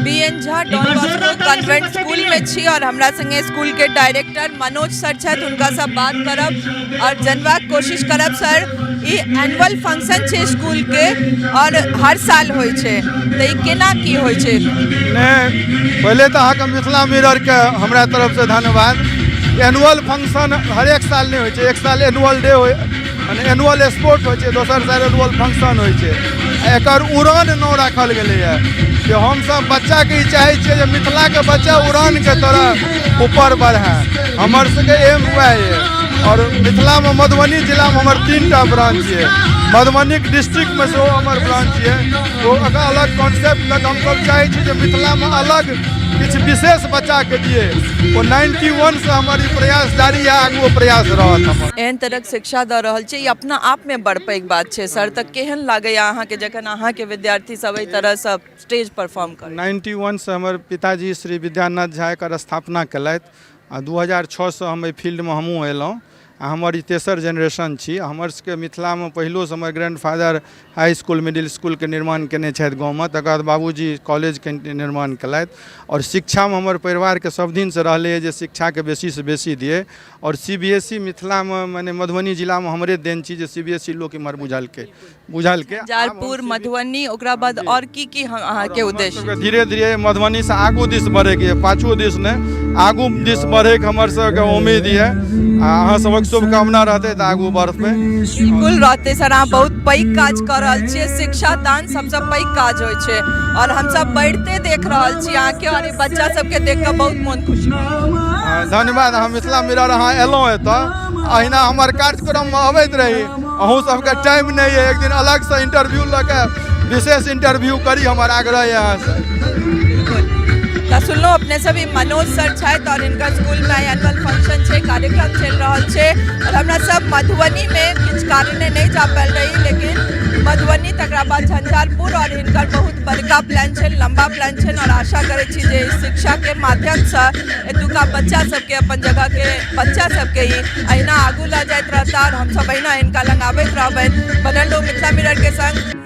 B N Jha Don Bosco convent school में छी और हमरा संगे स्कूल के डायरेक्टर मनोज सर छथि हुनकासँ बात करब और जनबाक कोशिश करब। सर, ई एनुअल फंक्शन छै स्कूल के और हर साल होइ छै, तऽ ई केना की होइ छै? नहि, पहिले तऽ अहाँके मिथिला मिररके हमरा तरफसँ धन्यवाद। एनुअल फंक्शन हरेक साल नहि होइ छै। एक साल एनुअल डे होइ, मने एनुअल स्पोर्ट होइ छै, दोसर साल एनुअल फंक्शन होइ छै। आ एकर उड़ान नाम राखल गेलैए जे हमसभ बच्चाके ई चाहै छियै जे मिथिलाके बच्चा उड़ानके तरह ऊपर बढ़ए। हमर सबके एम वएह यऽ। आओर मिथिलामे मधुबनी जिलामे हमर 3 टा ब्रांच यऽ। मधुबनीके डिस्ट्रिक्टमे सेहो हमर ब्रांच यऽ। ओ एकर अलग कॉन्सेप्ट लऽ कऽ हमसभ चाहै छी जे मिथिलामे अलग किछु विशेष बच्चाके दियै। ओ 91सँ हमर ई प्रयास जारी यऽ, आगुओ प्रयास रहत हमर। एहन तरहक शिक्षा दऽ रहल छै, ई अपना आपमे बड़ पैघ बात छै सर। तऽ केहन लागैए अहाँके जखन अहाँके विद्यार्थी सब एहि तरहसँ स्टेज परफॉर्म करै? 91सँ हमर पिताजी श्री विद्यानाथ झा एकर स्थापना केलथि आ 2006सँ हम एहि फील्डमे हमहूँ अयलहुँ आ हमर ई तेसर जेनरेशन छी। हमर सबके मिथिलामे पहिलोसँ हमर ग्रैंड फादर हाई इसकुल, मिडिल इसकुलके निर्माण केने छथि गाँवमे। तकर बाद बाबूजी कॉलेजके निर्माण केलथि। आओर शिक्षामे हमर परिवारके सब दिनसँ रहलैए जे शिक्षाके बेसीसँ बेसी दियै। आओर सीबीएसई मिथिलामे, मने मधुबनी जिलामे हमरे देन छी जे सीबीएसई लोक इम्हर बुझलकै बुझलकै। झंझारपुर, मधुबनी, ओकरा बाद आओर की की अहाँके उद्देश्य? धीरे धीरे मधुबनीसँ आगू दिस बढ़ैके यऽ, पाछू दिस नहि, आगू दिस बढ़ैके हमर सबके उम्मीद यऽ। आ अहाँ सबक शुभकामना रहतै तऽ आगू बढ़तै। बिल्कुल रहतै सर। अहाँ बहुत पैघ काज कऽ रहल छियै। शिक्षा दान सबसँ पैघ काज होइ छै आओर हमसब बढ़िते देख रहल छी अहाँके आओर ई बच्चा सबके देख कऽ बहुत मोन खुशी भेल। धन्यवाद। अहाँ मिथिला मिरर, अहाँ एलहुँ एतऽ, अहिना हमर कार्यक्रममे अबैत रही। अहूँ सबके टाइम नहि यऽ, एक दिन अलगसँ इंटरव्यू लऽ कऽ विशेष इंटरव्यू करी, हमर आग्रह यऽ अहाँसँ। बिल्कुल। तऽ सुनलहुँ अपने सब, ई मनोज सर छथि आओर हिनकर स्कूलमे आइ एनुअल फंक्शन छै, कार्यक्रम चलि रहल छै। आओर हमरा सब मधुबनीमे किछु कारणे नहि जा पायल रही, लेकिन मधुबनी, तकरा बाद झंझारपुर आओर हिनकर बहुत बड़का प्लान छनि, लम्बा प्लान छनि। आओर आशा करै छी जे शिक्षाके माध्यमसँ एतुका बच्चा सबके, अपन जगहके बच्चा सबके ई अहिना आगू लऽ जाइत रहता आओर हमसब अहिना हिनका लग आबैत रहबनि। बनल रहू मिथिला मिररके संग।